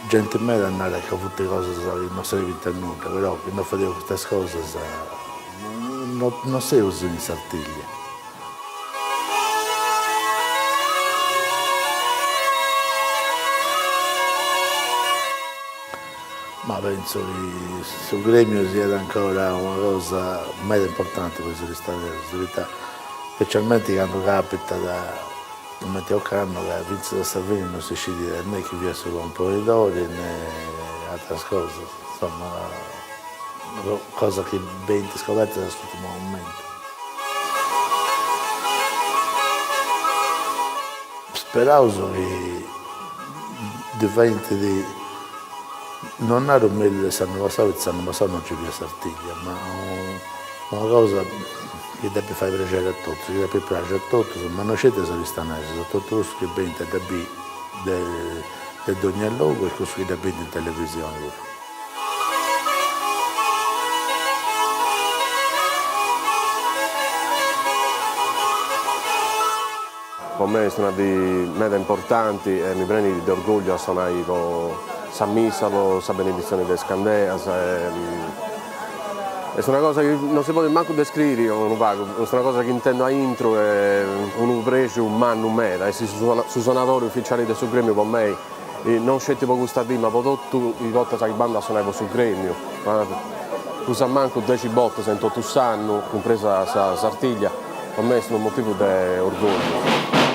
Genti meda narat ca funt cosas chi no serbint a nudda, però chi no fadeus custas cosas no seus in Sartiglia. Ma pentzu chi su gremiu siat ancora una cosa meda importanti po is oristanesus, poita specialmenti candu capitat cumenti ocannu ca fintzas a sa fini non si scit ne chi fiat su componidori ne ateras cosas, insoma cosas chi benint scobertas a s'urtimu momentu. Speraus chi diventit, non naru mellus de s'annu passau, poita s'annu passau non nci fiat Sartiglia, ma una cosa chi depit fai prexeri a totus, chi depit praxi a totus, ma non sceti a is oristanesus, a totus cussus chi benint a dda biri de dogna logu e cussus chi dda bint in televisioni puru. Po mei est una dì meda importanti e mi prenit de orgogliu a sonai po sa missa, po sa beneditzioni de is candeas e est una cosa chi non si podit mancu descriri unu pagu, est una cosa chi intendu aintru e unu prexu mannu meda, essi su sonadori uficiali de su gremiu po mei non sceti po custa dì ma po totu is bortas chi bandu a sonai po su gremiu, prus a mancu dexi bortas in totu s'annu, cumpresa sa Sartiglia, po mei est unu motivu de orgogliu.